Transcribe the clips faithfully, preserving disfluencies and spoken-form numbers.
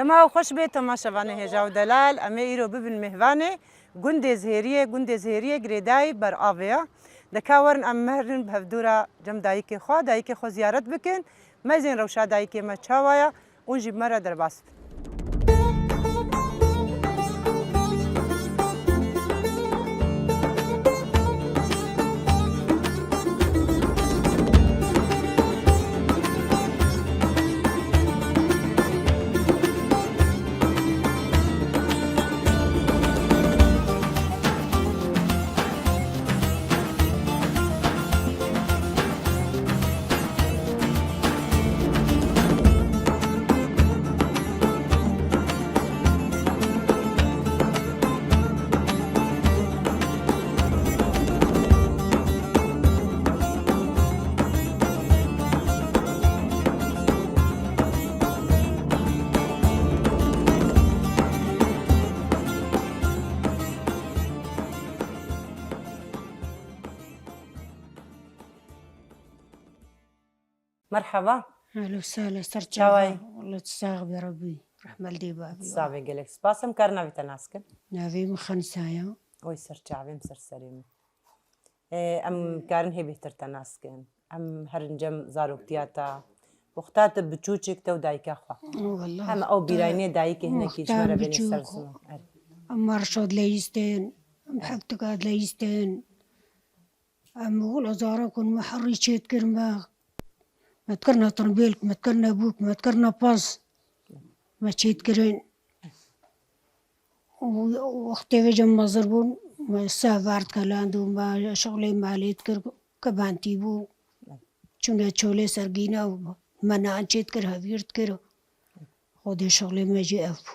Ma xweş bê temaşevanê hêja û delal, em ê îro bibin mêvanê gundê Zihêriyê. Gundê Zihêriyê girêdayî ber avê ye. De ka werin em merin bi hevdûra cem dayikê xwe, dayikê xwe ziyaret bikin. Meyzên rewşa dayikê me çawa ye, hûn jî bi me re derbas bin. Merhaba. Ehlen we sehlen, ser çava. Çawayî? Wela tu sax bî, Rebbî rehmet lê bavê. Sax bê gelek. Spas, em karin navê te nas kin? Navê min Xensa ye. Oy ser çavê min, ser serê min. Ê, em karin hê bêhtir te nas kin. Em herin cem zaroktiya te. Wexta te bi çûçik te û dayika xwe. Wela. Hema ew bîrayînê dayikê hinekî ji me re bêne ser ziman. Erê. Em marşa dileyîstin, em heftika dileyîstin. Em wilo zarokên me herî çêdikir me. Me dikirine tirbêlk, me dikirine bûk, me dikirine pez. Me çêdikirin. Û wextê vêca mezin bûn, me sevar dikeland û me şixulê malê dikir, kebentî bû. Çûne çolê sergîna û me nan çêdikir, hevîr dikir. Xwedê şixulê me jî ev bû.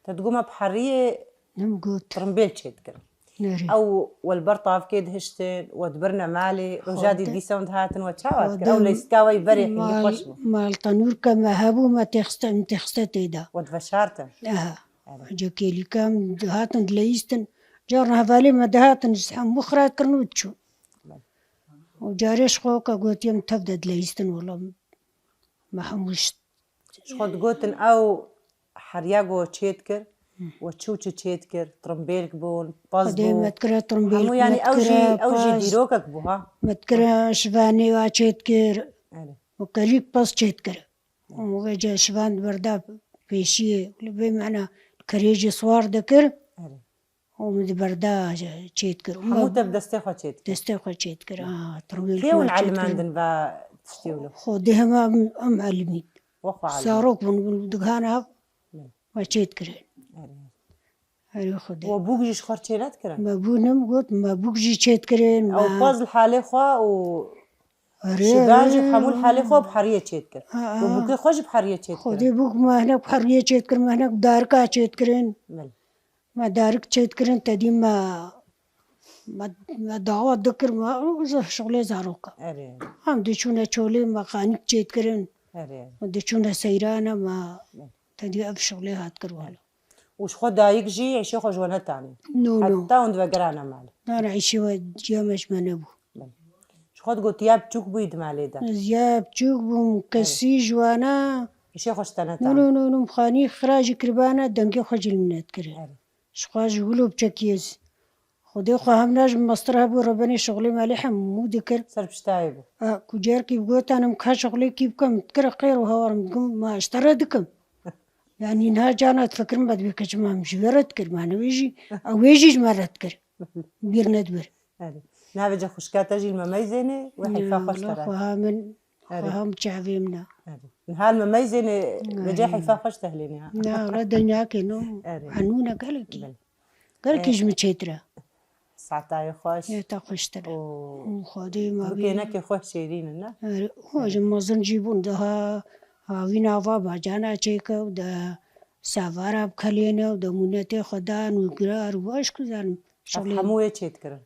Te digot me bi heriyê Min got. Tirimbêl çêdikirin. Nerê. Ew we li ber tavkê dihiştin, we dibirine malê, roja dî dîsa hûn dihatin, we çawa dikir? Ew leyîstka we yî berê hingî xweş bû. Mal tenûrke me hebû, me têxiste, em têxiste tê de. We diveşartin. Aha. Erê. Cekêlîka em dihatin dileyîstin. Carna hevalê me dihatin, ji hemû xira dikirin û diçûn. Belê. Û carê ji xwe weke gotiye em tev de dileyîstin, wela me hemû ji Ji xwe digotin ew heriya ku we çêdikir, we çi û çi çêdikir, tirimbêlk bûn, pez bû. Xwedê me dikire tirimbêlk, hemû, yanî ew jî, ew jî dîrokek bû, ha? Me dikire şivanê wa çêdikir. Erê. Û kelîk pez çêdikir. Û vêca şivan diberda pêşiyê, li vê mena kerê jî siwar dikir. Erê. Û min di berda çêdikir. Hemû te bi destê xwe çêdikir? Destê xwe çêdikir, ha, tirwêl. Kê hûn elimandin va tiştî wilo? Xwedê hema em, em elimîn. Wexwe elimîn. Zarok bûn, bûn digihana. Hı. Me çêdikirin. Erê. Erê Xwedê. We bûk jî ji xwe çê nedikirin? Me bû, nem got, me bûk jî çêdikirin. Ew pez li halê xwe û Erê, şivan jî hemû li halê xwe bi heriyê çêdikir. Ha, ha. Û bûkê xwe jî bi heriyê çêdikir. Xwedê bûk me hinek bi heriyê çêdikir, me hinek bi darika çêdikirin. Belê. Me darik çêdikirin, te dî me, me, me dawa dikir, me şixulê zaroka. Erê. Em diçûne çolê me xanîk çêdikirin. Erê. Me diçûne seyrana me, Belê. Te dî ev şixulê hat kir wala. Û ji xwe dayik jî îşê xwe ji we netanî? No, no. Heta hûn divegerane malê? Na, na, îşê we ciya me ji me nebû. Belê. Ji xwe digot ya biçûk bûyî di malê de? Ez ya biçûk bûm, Erê. Kesî ji wana. Îşê xwe ji te netanî? No, no, no, no, xanî xira jî kiribana, dengê xwe jî li min nedikir. Erê. Ji xwe ji wilo biçekî ez. Xwedê xwe hemna ji min mestir hebû, rebenê şixulê malê hemû dikir. Ser piştayê bû. A, ku carekî bi gotan em ka şixulê kî bikim, dikir xêr û hawar min dikim, ma ji te re dikim. Yanî niha cana difikirim, me dibê keçim em ji wê re dikir, ma ne wê jî, ew wê jî ji me re dikir. Bîr nedibir. Erê. Navê ce xwişka te jî li me meyzênê, wê heyfa xweş te re. Xweha min, Erê. Xweha min çavê min e. Erê. Niha li me meyzênê, Erê. Vêce heyfa xweş te hilênê ha. Na, wela denyakê no. Erê. Henûne gelekî. Belê. Gelkî ji min çêtir e. Saetayê xweş. Yê te xweştir. Û Û Xwedê ma tu bî. Kênekê xweş şêrîn in, ne? Erê, û ji mezin jî bûn, daha havîn ava bacana çêke û de savara bikelêne û de mûnetê xwe dan û girar û baş ku zanim. Ev şixulê hemû wê çêdikirin.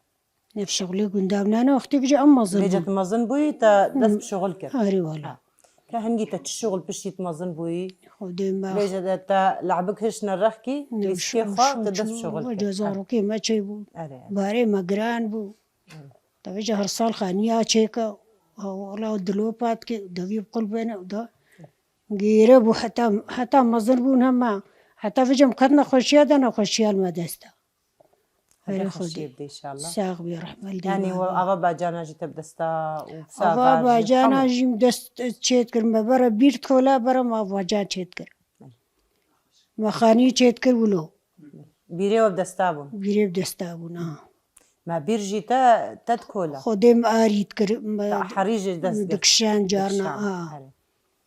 Ev şixulê gunda nane wextê bije em mezin bûn. Vêca tu mezin bûyî, te dest bi şixul kir. Erê wala. Ha. Ke hingî te çi şixul piştî tu mezin bûyî? Xwedê me. Vêca de te labik hiştine rexkî, lîstikê xwe, te dest bi şixul kir. Wêca zarokê me çê bû. Erê. Barê me giran bû. Erê. Te vêca her sal xaniya çêke, wala dilop hat ke, devî bi qul bêne, da. Gêre bû heta, heta mezin bûn hema. Heta vêca em ketine xweşiya de, nexweşiya li me dest da. Xwedê Erê xwedê. Xweşiyê bide inşallah. Sax bî, rehmet li dê Yanî we bavê. Ava bacana jî te bi desta û Ava savar jî bacana hemû. Jî dest çêdikir me bere bîr kola bere me ava bacan çêdikir. Me xanî çêdikir wilo. Bîrê we bi desta bûn. Bîrê bi desta bûn, ha. Me bîr jî te, te dikola. Xwedê me arî dikir, me Te herî jî dest girt. Dikişen carna, Dikişan, ha. Herê.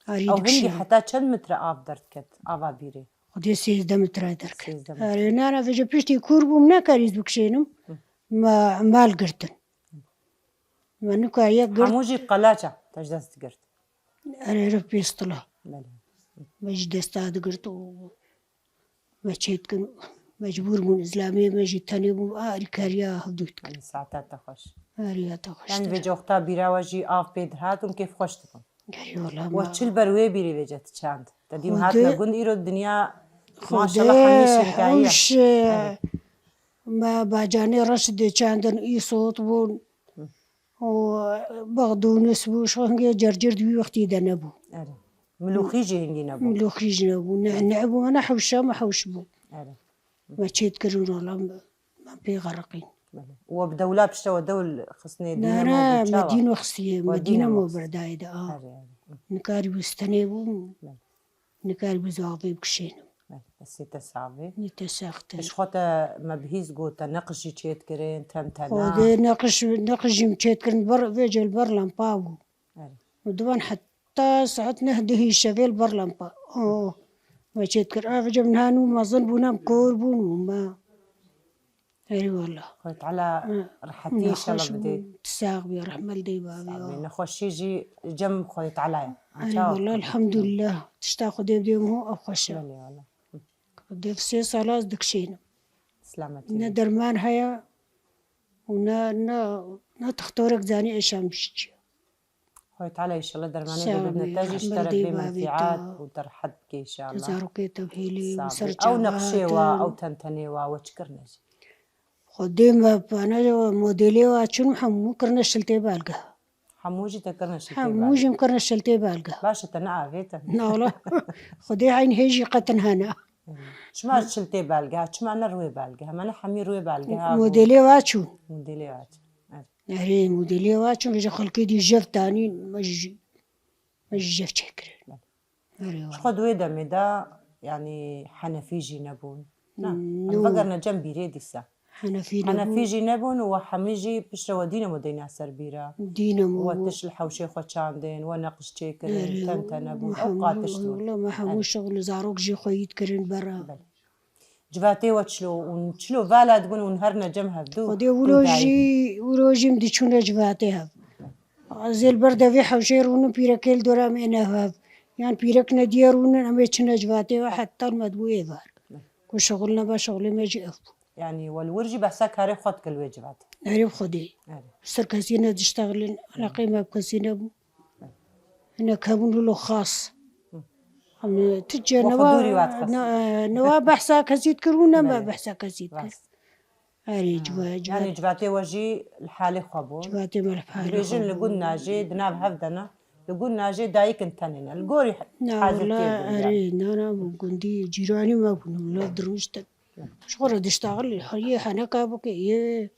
Arî Ew hingî dikişan. Heta çend metre av derdiket, ava bîrê? Xwedê sêzdeh metre derket. Sêzdeh metre. Erê, nana vêca piştî kûr bûm, nekarî bikişênim. Hı. Me mal girtin. Me nikariye girt. Hemû jî qelaça te ji dest digirt. Erê, erê, pêstila. Belê. Me ji desta digirt û me çêdikin. Mecbûr bûn, izlamê me jî tenê bûn. A, erî kariya hevdû dikin. Erê, saeta te xweş. Erê, ya te xweş. Yanî vêca wexta bîra we jî av pê dihat û kêfxweş dibûn. Erê, wela We me çil ber wê bîrî vêca ti çand. Te dîm Xwedê hatine gund îro dinya Xwedê maşallah hemî şinkayî ye. Hewş, e, Erê. Me bacanê reş dê çandin î sot bûn. Hı. û bexdûnis bû, ji xwe hingê cercir di wî wextî de nebû. Erê. Milûxî jî hingî nebû. Milûxî jî nebû. Ne, ne bû, ne hewşa me hewş bû. Erê. Me çêdikirin rola me, me pê xeriqîn. Belê. We bi dewla pişte we dewl xistnê Ne, dîne ne, me bû me çawa? Dîno xistiye, We me dîne dîne me me xist. Berdayê de, a. Erê, erê. Nikarî bû stenê bû. Belê. Nikarî bû zavê bikişênim. Belê, ez sê te savê. Nî te saxte. Ji xwe te me bihîst got te neqş jî çêdikirin, tentena. Xwedê neqş, neqş jî min çêdikirin, ber, vêca li ber lampa bû. Erê. Û divan heta saet neh dihî şevê li ber lampa. Oh, me çêdikir. A, vêca min hanû mezin bûn, em kor bûn û me. Erê wela. Xwedê Teala Hı. rehetî Nexweş inşallah bidê. Bû. Sax bî, rehme li dê bavê Sax bî. Wa. Nexweşî jî cem Xwedê Teala ye. Erê Çawa? Wela, elhamdulillah. Tişta Xwedê bidê min ev xweş e. Belê wela. Xwedê sê sala ez dikişênim. Selametî Ne bê. Derman heye û ne, ne, ne tixtorek zanî eşan bişî çi. Xwedê Teala inşallah dermanê Sağ bidine ol, te jî ji te re bê menfîat û te rehet bike inşallah. Zarokê te bihêlî û ser çava hate. Ew neqşê wa, ew tentenê wa, we çi kirine jî? Xwedê me pane modelê wa çûn hemû kirine şiltê belge. Hemû jî te kirine şiltê belge. Hemû jî kirine şiltê belge. Baş e te ne avêtin. Na wala. Xwedê eyn hê jî qetin hene. Çima şiltê belge ha? Çima ne rûyê belge ha? Me ne hemî rûyê belge ha bû. Modelê wa çûn. Modelê wa çûn. Evet. Erê, modelê wa çûn, ji xelkê dî jev tanîn, me ji, me ji jev çêkirin. Erê, Ji xwe di wê demê de, yanî henefî jî nebûn. Na, em vegerine cem bîrê dîsa. Henefî nebûn. Henefî jî nebûn û we hemî jî piştre we dîne me deyna ser bîra. Dîne me We bû. Tişt li hewşê xwe çandên, we neqş çêkirin, Erê, ten te nebûn. Ew qatiş bûn. Wela me hemû şixul zarok jî xwe yî dikirin bera. Belê. Civatê we çilo û çilo vala dibûn û herine cem hevdû. Xwedê wilo jî, wilo jî em diçûne civatê hev. Ez ê li ber devê hewşê rûnim pîrekê li dora em êne hev. Yan pîrek nediye rûnin em ê çine civatê we heta me dibû êvar. Ku şixul nebe şixulê me jî ev bû. Yanî we li wir jî behsa karê xwe dike li wê civatê. Erê Xwedê. Erê. Ser kesî ne diştexilin, eleqê me bi kesî nebû. Hinek hebûn wilo xas. Hı. Em, tu çi We xwe newa, dûrî we dixist. Ne, newa behsa kesî dikir û ne me Belê. Behsa kesî dikir. Rast. Erê, Ha. Civa-, civa- Yanî civatê we jî li halê xwe bû. Civatê me li halê Dibêjin xwe li bû. Gund najê, di nav hev de ne. Li Gund najê dayikin tenê ne. Li gorî Na, hazirtiyê wala, bûn erê, yani. Na, na, bû gundî cîranî me bûn, wala dirûştin. Ji xwe re diştaxil, yê heneka bike, yê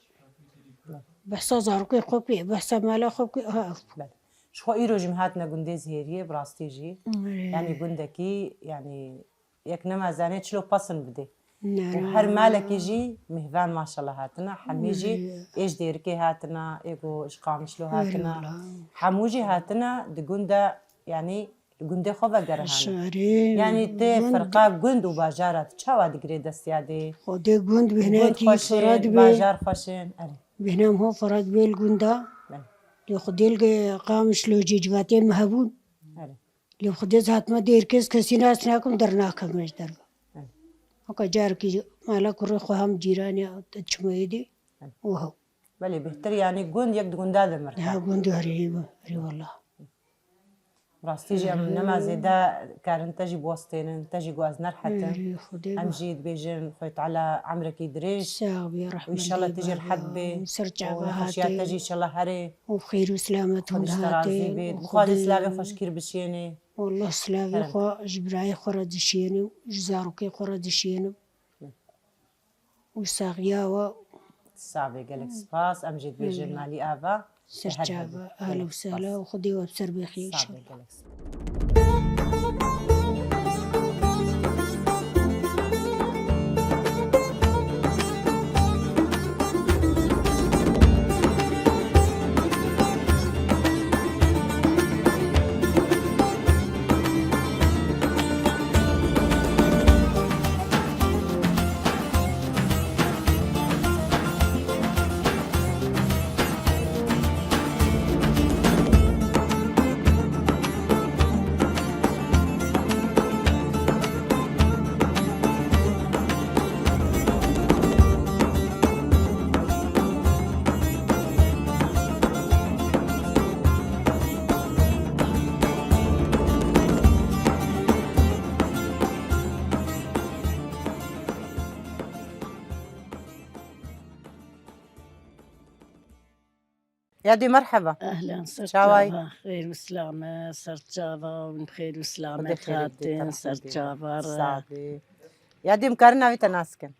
behsa zarokê xwe bike, behsa mala xwe bike, ha, ev. Belê. Ji xwe îro jî min hatine gundê Zihêriyê, bi rastî jî. Erê. Yanî gundekî, yanî yek nema zanê çilo pesin bidê. Ne, Û ne, her ne. Malekî jî mêvan maşallah hatine, hemî jî Erê. Ê ji Dêrikê hatine, ê ku ji Qamişlo Erê hatine. Wala. Hemû jî hatine di gund de, yanî Li gundê xwe vegerihane. Şarê, Yanî tê gund- ferqa gund û bajara tu çawa digirê destya dê? Xwedê gund Gund bêhnetî xweş e, fira dibê. Bajar xweş e. Erê. Bêhna ho fira dibê li gunda. Belê. Lê xwedê li Qamişlo jî civatê me hebûn. Erê. Lê xwedê ez hatime dêrkê ez kesî nas nakim dernakim ji derve. Erê. Weka carekî mala kurê xwe hem cîranê diçime êdî. Erê. Û hew. Belê, bêhtir yanî gund yek di gunda de mirde. Ha, gund erê, erê wela. Rastî jî em nema zêde karin te jî biwestênin, te jî got ez nerhetim. Erê, Xwedê Em be. Jî dibêjin, Xwedê Teala emrekî dirêj Sax bî, û rehmet înşallah lê te jî baba. Rehet bê Ser û çava nexweşiya te hatê. Jî înşallah herê. Û xêr û selamet Xwedê hûn ji te razî hatê. Bê. Û Dixwazî Xwedê silavê xweşkî bişênê. Wallah silavê Kerem. Xwe ji birayê xwe re dişiyênim, ji zarokê xwe re dişiyênim. Û saxiya we. Savê gelek spas. Em jê dibêjin Hmm. malî ava. Ser Her çava, hebû. Ehla Gelek û sehla spas. Û Xwedê we bi ser bêxî Savê inşallah. Gelek spas. Yadê merheba. Ehlen, ser Çaway? Çava, xêr û silamet, ser çava, hûn bi xêr û silamet Xwedê xêrê bidê, hatin, ser elhamdulillah. Çava re. Sağ bê. Yadê, em karin navê te nas kin?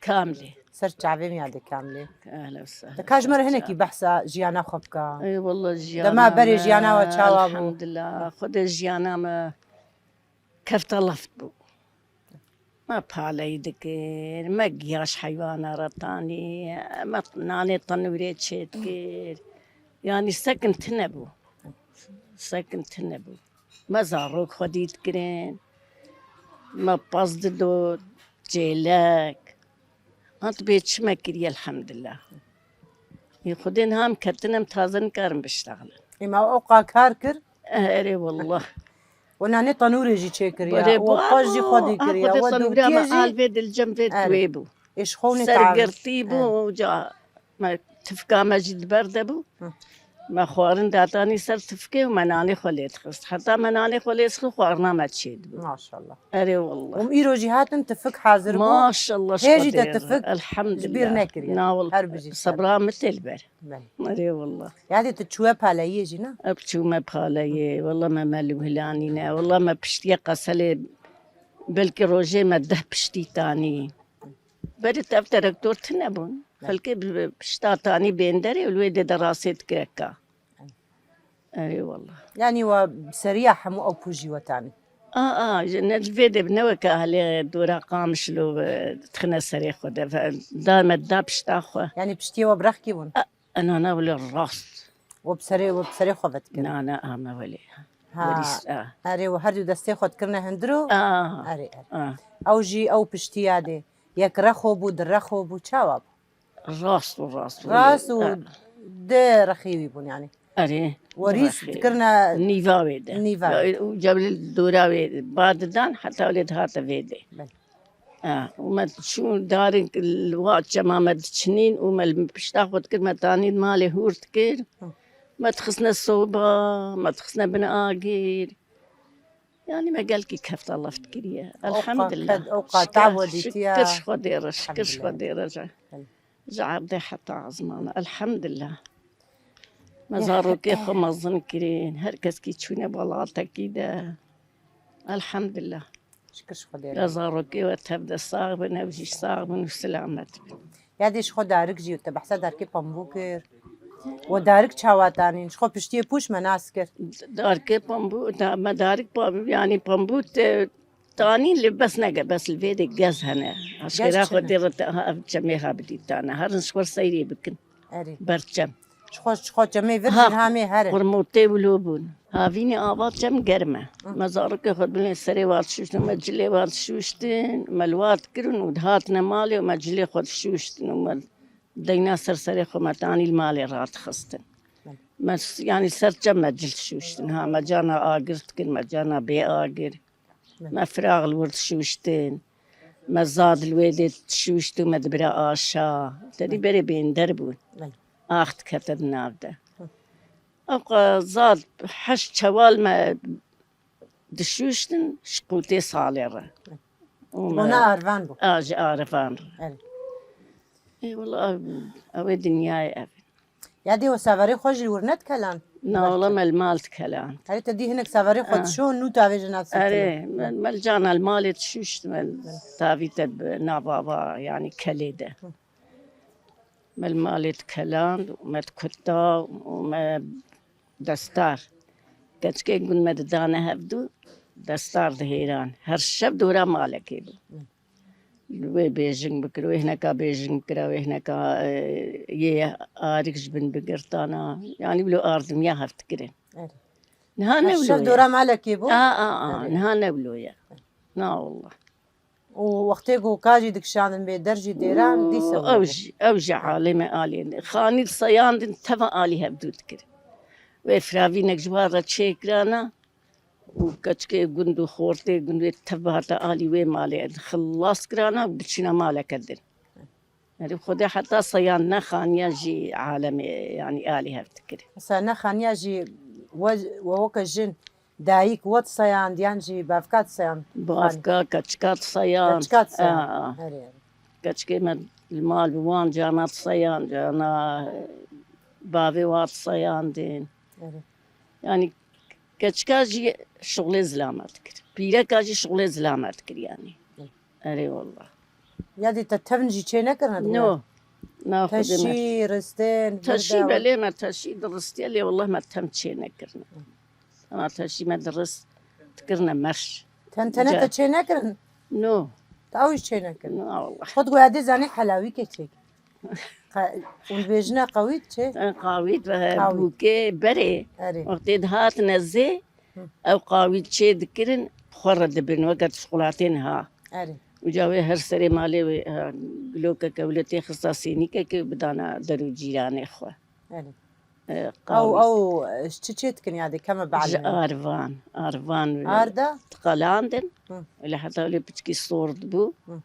Kamlê. Ser çavê min Yadê Kamlê. Ehlen, sehlen. Te ka ji me re hinekî behsa jiyana xwe bika? Ey, wallah, jiyana Dema berê me, jiyana we çawa bû? Elhamdulillah, Xwedê jiyana me kefta left bû. Me paleyî dikir, me giya ji heywana re tanî, me nanê tenûrê çêdikir. Yanî sekin tune bû. Sekin tune bû. Me zarok xwedî dikirin. Me pez dido, çêlek. Ant bê çi me kiriye, elhamdulillah. Ê Xwedê niha em ketine, em taze nikarin biştexilin. Ê me oqa kar kir? Erê wallah. We nanê tenûrê jî çêkiriye. Erê, û xweş jî xwedî kiriye. Xwedê we tenûra dûktiye me jî al vê dilcem vê Erê. Wê bû. Ê ji xwe nê Sergirtî bû, Erê. Ca me tifka me jî di ber de bû. Hı. Me xwarin datanî ser tifkê û me nanê xwe lê dixist. Heta me nanê xwe lê dixist, xwarina me çêdibû. Maşallah. Erê wallah. Hûn îro jî hatin tifik hazir bû. Maşallah, Hê jî te Xwedê tifik re. Elhamdulillah. Ji bîr nekiriye. Na wallah. Her bijî. Sebra min tê li ber. Belê. Erê wallah. Yadê tu çûye paleyiyê jî, ne? Eb çûme paleyê. Wallah me melû hilanîne. Wallah me piştiye qeselê belkî rojê me deh piştî tanî. Berê tev terektor tune bûn. Belê. Xelkê bi pişta tanî bênderê û li wê dê de rasê dikireka. Erê wallah. Yanî we seriya hemû ew pûjî we tanî? A, a, ji ne vê dê ne weke ahlê dora Qamişlo, e, dixine serê xwe de. Ve da me da pişta xwe. Yanî piştiyê we bi rexkî bûn? A, na, na, wele rast. We bi serê, we bi serê xwe vedikirin? Na, na, a me welê. Ha. Werîs, a. Erê, we her du destê xwe dikirine hundir û? A. Erê, erê. A. Ew jî ew piştiya dê. Yek rexo bû, di rexo bû, çawa bû? Rast û rast. Rast û Ha. Di rexî wî bûn yanî. Erê. Werîs Rexî. Dikirine Nîva wê de. Nîva. Ya, û cewlê dora wê ba didan heta wê dihate vê de. Belê. Ha, û me çûn darên li wa çema me diçinîn û me li pişta xwe dikir, me tanî malê hûr dikir. Hı. Me dixistine soba, me dixistine bin agir. Yanî me gelkî kefta left kiriye. Oqa Elhamdulillah. Ked, oqa Şikir, tawo dîtiya. Şikir ji Xwedê re, şikir ji Elhamdulillah. Xwedê re. Belê. Ji erdê heta ezmana. Elhamdulillah. Me Ya zarokê Xwedê. Xwe mezin kirin. Her keskî çûne welatekî de. Elhamdulillah. Şikir ji Xwedê re. Ya zarokê we tev de sax bin, ew jî sax bin û silamet bin. Ya dê ji xwe darik jî, te behsa darikê pembû kir. We darik çawa tanîn? Ji xwe piştiyê pûş me nas kir. Darikê pembû, da, me darik pembû, yanî pembû te, tanîn li bes nege, bes li vê de gez hene. Aşkera Gez çi xwe ne? Dê re te, ha, ev çemê ha bidî tane. Herin ji xwe seyrê bikin. Erê. Berçem. Ji xwe, ji xwe çemê vir Ha, jî hamê here. Qurmotê wilo bûn. Havînê ava çem germ e. Hı. Me zarokê xwe binê serê wan dişûştin, me cilê wan dişûştin, me li wan dikirin û dihatine malê û me cilê xwe dişûştin û me deyna ser serê xwe me tanî li malê radixistin. Belê. Me s-, yanî ser çem me cil dişûştin. Ha, me cana agir dikin, me cana bê agir. Belê. Me firax li wir dişûştin. Me zad li wê dê dişûşt û me dibire aşa. Tedî Belê. Berê bênder bûn. Belê. Ax dikete di nav de. Hı. Ewqa zad heşt çewal me dişûştin ji qûtê salê re. Û me Bona arvan bû. A, ji arvan re. Evet. Ê, wela, ew ê dinyayê ev. Ya dê we severê xwe jî wir nedikelan? Na wala me li mal dikeland. Herê te dî hinek severê xwe dişo nû tavêje nav sîtine. Erê, me, me li cana li malê dişûşt, me tavî te bi nava va, yanî kelê de. Me li malê dikeland û me dikutta û me destar. Keçikê gund me didane hevdû, destar dihêran. Her şev dora malekê bû. Wê bêjing bikir, wê hineka bêjing bikira, wê hineka, e, yê arik ji bin bigirtana. Yanî wilo ardimiya hev dikirin. Erê. Niha ne wilo ye. Her şev dora malekê bû? A, a, a, niha ne wilo ye. Na wallah. Û wextê ku ka jî dikişandin bê der jî dêran, dîsa wilo bû. Ew jî, ew jî alemê alê. Xanî diseyandin, teva alî hevdû dikir. Wê firavînek ji wan re çêkirana. Û keçikê gund û xortê gund wê tev hate alî wê malê, xilas kirana û diçîna maleke din. Erê, Xwedê heta seyand ne xaniya jî alemê, yanî alî hev dikir. Mesela ne xaniya jî we, we weke jin, dayik we diseyandiyan jî bavka diseyand? Bavka, keçika diseyand. Keçika diseyand. A, a. Erê, erê. Keçikê me li mal bi wan cana diseyand, cana bavê wa diseyandin. Erê. Yanî keçika jî şixulê zilama dikir. Pîreka jî şixulê zilama dikir yanî. Hı. Erê wallah. Ya dî te tevn jî çê nekirine dû? No. Na xwedê me. Teşî, ristên, teşî, berda. Belê me teşî diristiye lê wallah me tem çê nekirine. Ama teşî me dirist dikirine merş. Tentene te çê nekirin? No. Te ew jî çê nekirin? No, wallah. Xwe digoya dê zanî helawîkê çêk. Qe-, hûn dibêjine qawît çi? E, qawît ve bûkê berê. Erê. Wextê dihatine zê, ew qawît çê dikirin, bi xwe re dibin, weke şokolatê niha. Erê. Uca wê her serê malê wê, e, gilokeke wile tê xista sênîkeke bidana der û cîranê xwe. Erê. E, ew, qawît. Ew, e, ji çi çê dikin ya dê keme be'lmê? Ji arvan, arvan wê. Arda? Diqelandin. Hı. Wile heta wile piçkî sor dibû. Hı.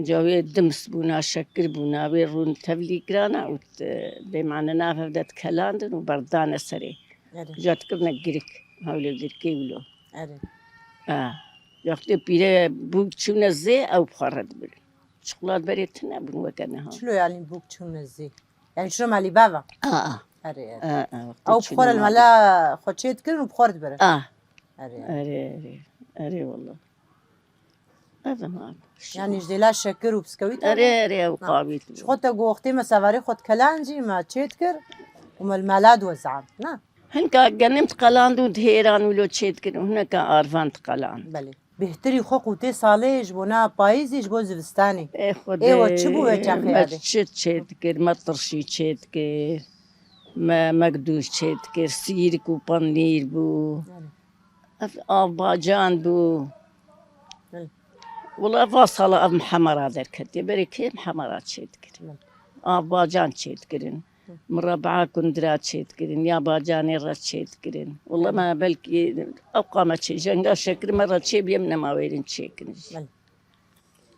Ca wê dims bûna, şekir bûna, wê rûn tevlî kirana û t-, bêmane nav hev de dikelandin û berdane serê. Erê. Ca dikirine girik, hewlê girkê wilo. Erê. A, wextê pîre bûk çûne zê, ew bi xwe re dibin. Çiqlat berê tune bûn weke niha. Çilo yanî bûk çûne zê? Yanî çilo malî bava? A, a. Erê, erê. A, a, wextê ew bi xwe re li mala xwe çê dikirin û bi xwe re dibirin. A. Erê, erê. Erê, erê. Erê, wallah. Ev e mal. Yanî ji dêla şekir û biskewît? Erê, erê, ew qawît bû. Ji xwe te got wextê me sevarê xwe dikelan jî me çê dikir û me li mela diwezand, na? Hinka genim diqeland û dihêran wilo çê dikir û hineka arvan diqeland. Belê. Bêhtirî xwe qûtê salê ji bona payîzê, ji bo zivistanê. Ê Xwedê. Ê we çi bû wê çaxê me ya dê? Çi çê dikir, me tirşî çê dikir, me, me gdûş çê dikir, sîrik û panîr bû. Belê. Ev av bacan bû. Hı. Wala va sala ev mihemera derketiye. Berê kê mihemera çê dikir? Hı. Av bacan çê dikirin. Hı. Mirabaa kundira çê dikirin. Ya bacanê re çê dikirin. Wala, hı, me belkî ew qame çê, jenga şekir me re çê bîye, min nema wêrin çê kirin jî. Belê.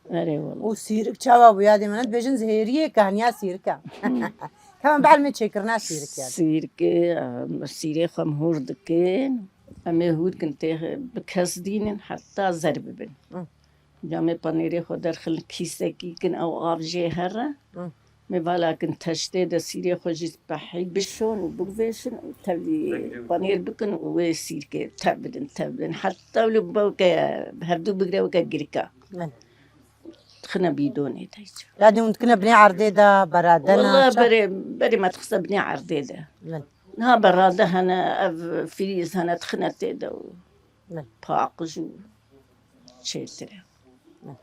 Erê wala. Û sîrik çawa bû? Yadê min dibêjin zihêriyê kahniya sîrika. Kema be'lmê çêkirina sîrik ya. Sîrikê, em, sîrê xwe em hûr dikin. Em ê hûr kin tê bi kes dînin heta zer bibin. Hı. Camê panêrê xwe derxin kîsekî kin ew av jê here. Hı. Mêvala kin teştê de sîrê xwe jî spehî bişon û bigvêşin û tevlî panêr bikin û wê sîrkê tev bidin, tev bidin. Heta wilo bawke hevdû bigre weke girka. Belê. Dixine bîdonê de. Ya dî hûn dikine binê erdê de, beradena? Wala berê, berê me dixiste binê erdê de. Belê. Niha berade hene, ev frîz hene, dixine tê de û paqij û çêtir e. Belê.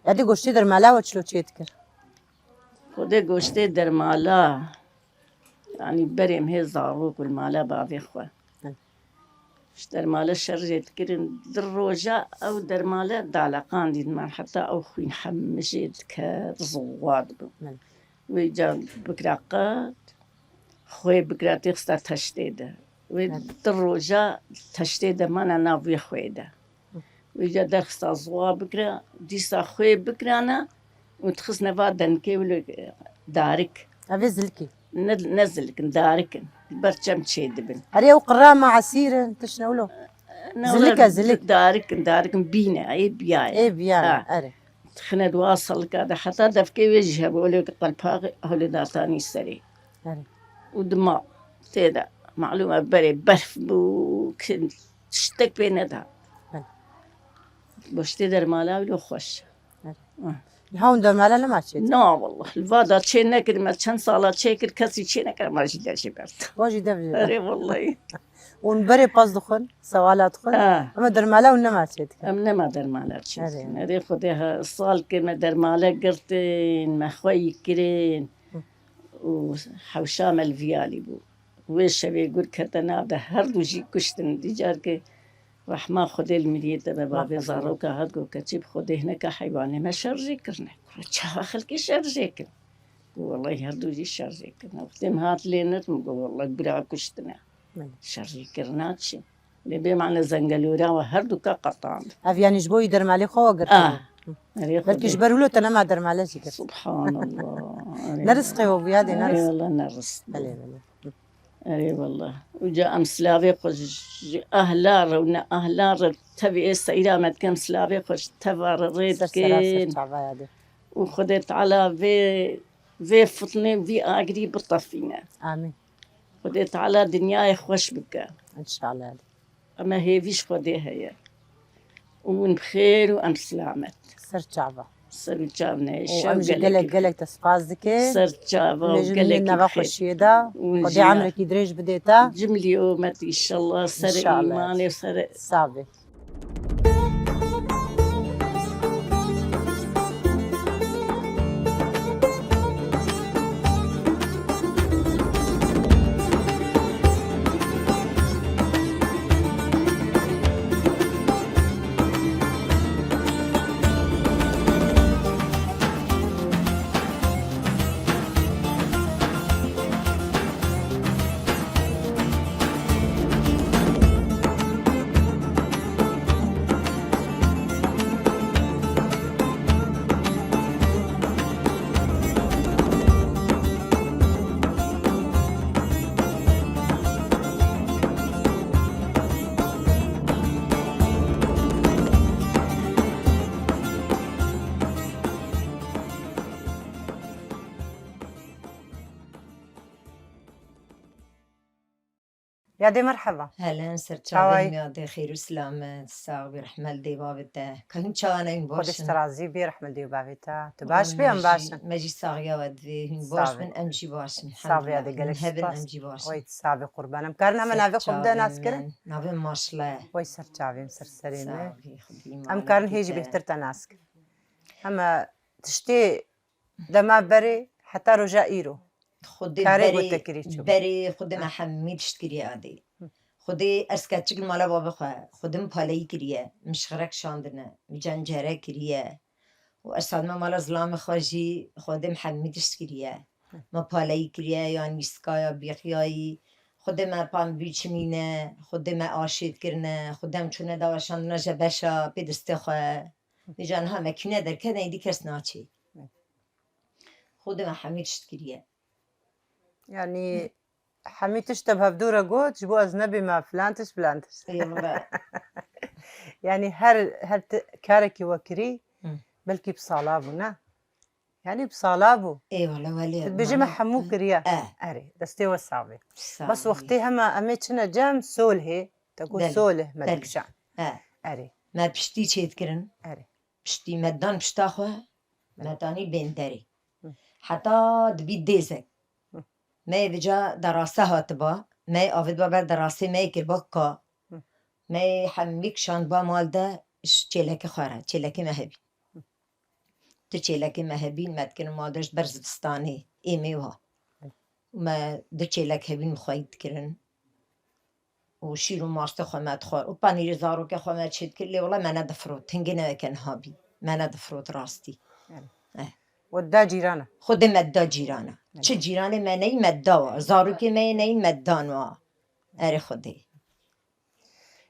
Ya dî goştê dermala we çilo çê dikir? Xwedê goştê dermala, yanî berê em hê zarok û li mala bavê xwe. Hı. Ji dermale şerjê dikirin, di roja ew dermale daleqandîn me, heta ew xwîn hemijê diket, ziwa dibin. Hı. Wê ca bikira qet, xwê bikira têxista teştê de. Wê, hı, di roja teştê de mana nav wê xwê de. Wê ca derxista ziwa bikira, dîsa xwê bikirana û dixistine va denkê wilo darik. Ev ê zilikî? Ne, ne zilik in, darik in. Ber çem çê dibin. Erê ew qirama esîr in, tiştine wilo? Ne, zilik e, zilik. Darik in, darik in, bîne, ê biya ye. Ê biya ye, ha, erê. Dixine di wa salika de, heta devkê wê jî hebû, wilo qelpaxê hewlê datanî serê. Erê. Û dima tê de. Malûm e, berê berf bû, ki tiştek pê neda. Belê. Goştê dermala wilo xweş. Belê. Ah. Niha hûn dermala nema çêdikir? Na wallah, li va da çê nekir, me çend sala çêkir, kesî çê nekir, ma jî dev jê berd. Wa jî dev jê berd. Erê wallahî. Hûn berê pez dixwin, sewala dixwin. Ha. Ama dermala hûn nema çêdikir. Em nema dermala çêdikin. Erê. Erê Xwedê ha, sal ke me dermale girtin, me xwe yî kirin. Hı. Û hewşa me li vî alî bû. Wê şevê gur kete nav de, her du jî kuştin. Dîcar ke rehma Xwedê li miriyê te be, bavê zaroka hat got, keçî bi Xwedê hineka heywanê me şer jê kirine. Kuro çawa xelkê şer jê kin? Got, wellahî her du jî şer jê kirine. Wextê min hat lê nir, min got, wallah gura kuştine. Belê. Şer jê kirina çi? Lê bê mane zengelûra we her du ka qetand. Ev yanî ji bo wî dermalê xwe we girtiye? Ah. Erê Belkî Xwedê. Ji ber wilo te nema dermale jî girt. Subhanallah. Erê Ne rizqê we bû ya dê, ne Erê rizq. Wallah ne rizq. Belê, belê. Erê wallah. Uca em silavê xwe ji ehla re û ne ehla re tevî ê seyra me dikin, em silavê xwe ji teva re rê Ser sera ser dikin. Çava ya dê. Û Xwedê Teala vê, vê fitnê, vî agirî bitefîne. Amîn. Xwedê Teala dinyayê xweş bike. Înşallah. Eme hêvî ji Xwedê heye. Û hûn bi xêr û em silamet. Ser çava. Ser û çav ne, Û şev em jî gelek gelekî gelek te spas dike. Ser çava û Hûn ê jî gelekî nava bi xêr. Xweşiyê de. Hûn Xwedê jî ya. Emrekî dirêj bidê te. Cimlî omet înşallah. Ser Înşallah. Îmanê, ser Sabe. Yadê merheba. Helen, ser Çaway. Çavên yadê xêr û selamet, sax bî, rehmet dê bavê te. Ka hûn çawa ne, hûn Xwedê baş in? Ji te razî bî, rehmet dê bavê te. Tu baş bî, em baş in. Me jî saxiya we divê, hûn baş bin, em jî baş in. Sax bî, yadê, gelek spas. Hûn hebin, em jî baş in. Wey, sax bî, qurban. Em karin heme navê xwe bide nas kirin? Navê Maşle. Wey, ser çavê min, ser serê min. Sax bî, Xwedî malê bide. Em karin hê jî bêhtir te nas kirin. Heme tiştê Dema berê heta roja îro. Xwedê Karê berê, got te kirî çû. Berê Xwedê me hemî tişt kiriye adê. Xwedê ez keçik li mala bavê xwe, Xwedê min paleyî kiriye, min şixrek şandine, min cencere kiriye. Û ez hadime mala zilamê xwe jî, Xwedê min hemî tişt kiriye. Me paleyî kiriye, ya nîska ya bîxiyayî. Xwedê me pan bî çimîne, Xwedê me aşêt kirine, Xwedê em çûne dawa şandina je beşa pê destê xwe. Vêca niha me kîne derket, neyê dî kes naçê. Xwedê me hemî tişt kiriye. Yanî hemî tişt te bi hevdû re got, ji bo ez nebîme filan tişt, filan tişt. Ê, wele. Yanî her, her ti-, karekî we kirî, Hı. belkî bi sala bû, ne? Yanî bi sala bû. Ê, wele, welê, Tu dibêjî me mane, hemû e, kiriye. e. Erê, destê we sax bê. Sax Bes bê. wextê hema em ê çine cem Solhê, te got Belê, Solh me belê. dikişan. E. Erê. Me piştî çêdikirin. Erê. Piştî me dan pişta xwe, Hı. me danî bên derê. Hı. Heta dibî dêzek. Hı. Me yê vêca derase hatiba, me yê avêtiba ber derasê, me yê kiriba ka. Hı. Me yê hemî kişandiba mal de ji çêlekê xwe re, çêlekê me hebî. Hı. Tu çêlekê me hebîn, me dikirin mal de ji ber zivistanê, ê me wa. Hı. Me du çêlek hebîn xweyî dikirin. û şîr û mastê xwe me dixwar û panîrê zarokê xwe me çêdikir, lê wele me nedifirot. Hingê ne weke niha bî. Me nedifirot rastî. Erê. Eh. We da cîrana? Xwedê me da cîrana. Erê. Çi cîranê me neyî me da wa. Zarokê me yê neyî me dan wa. Erê Xwedê.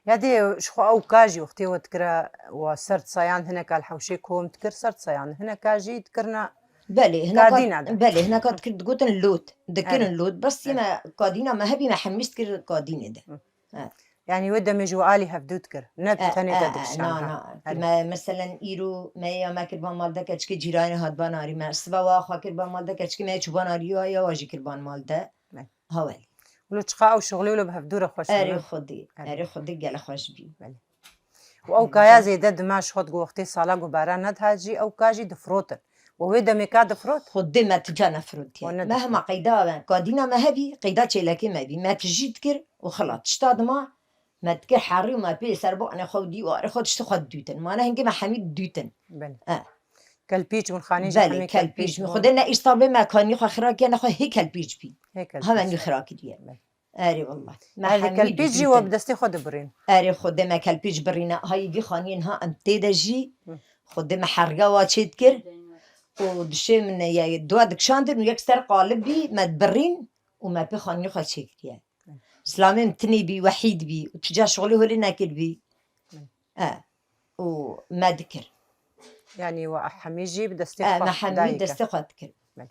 Ya dê ji xwe ew ka jî wextê we dikira, we ser sayan hineka li hewşê kom dikir, ser sayan hineka jî dikirina Belê, hineka, kadîna de. Belê, hineka dikir, digotin lod. Dikirin Evet. lod. Bes Evet. yine kadîna me hebî me hemî dikir kadînê de. Hı. Evet. Yani wê demê ji we alî hevdû dikir. Ne E, tenê e, te e, dikişan, na, ha. na. Herî. Me, meselen, îro me ya me kirban mal de keçikê cîranê hatban arî me. Siva wa xwe kirban mal de keçikê me çûban arî ya, ya wa jî kirban mal de. Evet. Ha welî. Wilo çiqa ew şixulê wilo bi hevdû re xweş Erê bûne. Xwedî, Erê. Erê Xwedî gele xweş bî. Belê. Û ew Belê. kaya zêde dima ji xwe digo wextê sala ku baran nedihat jî ew ka jî difrotin. Û wê demê ka difrot? Xwedê me ti ca nefirotiye. Wan Me hema nedifirotin. qeyda me, kadîna me hebî, qeyda çêlekê me bî. Me tijî dikir û xilat. Tişta dima me dikir herî û me pê ser banê xwe û dîwarê xwe tiştê xwe didûtin. Mane hingê me hemî didûtin. Belê. E. Kelpîç bûn, xanî jî Belê, hemî kelpîç kelpîç bûn. bûn. Xwedê ne îstal bê me kanî xwe xira kiriye, ne xwe hê kelpîç bî. Hê kelpîç. Hemen jî xira kiriye. Belê. Erê wallah. Me Erê hemî kelpîç jî didûtin. we bi destê xwe dibirîn. Erê Xwedê me kelpîç birîne. Hayî vî xaniyê niha em tê de jî Hı. Xwedê me herga wa çê dikir. Û dişê min ye dua dikişandin û yek ser qalib bî me dibirîn û me pê xaniyê xwe çêkiriye. Silamê min tinê bî, wehîd bî û tu ca şixulê holê nekiribî. E, û me dikir. Yanî we hemî jî bi destê E, xwe me hemî dayî destê kir. xwe dikir. Belê.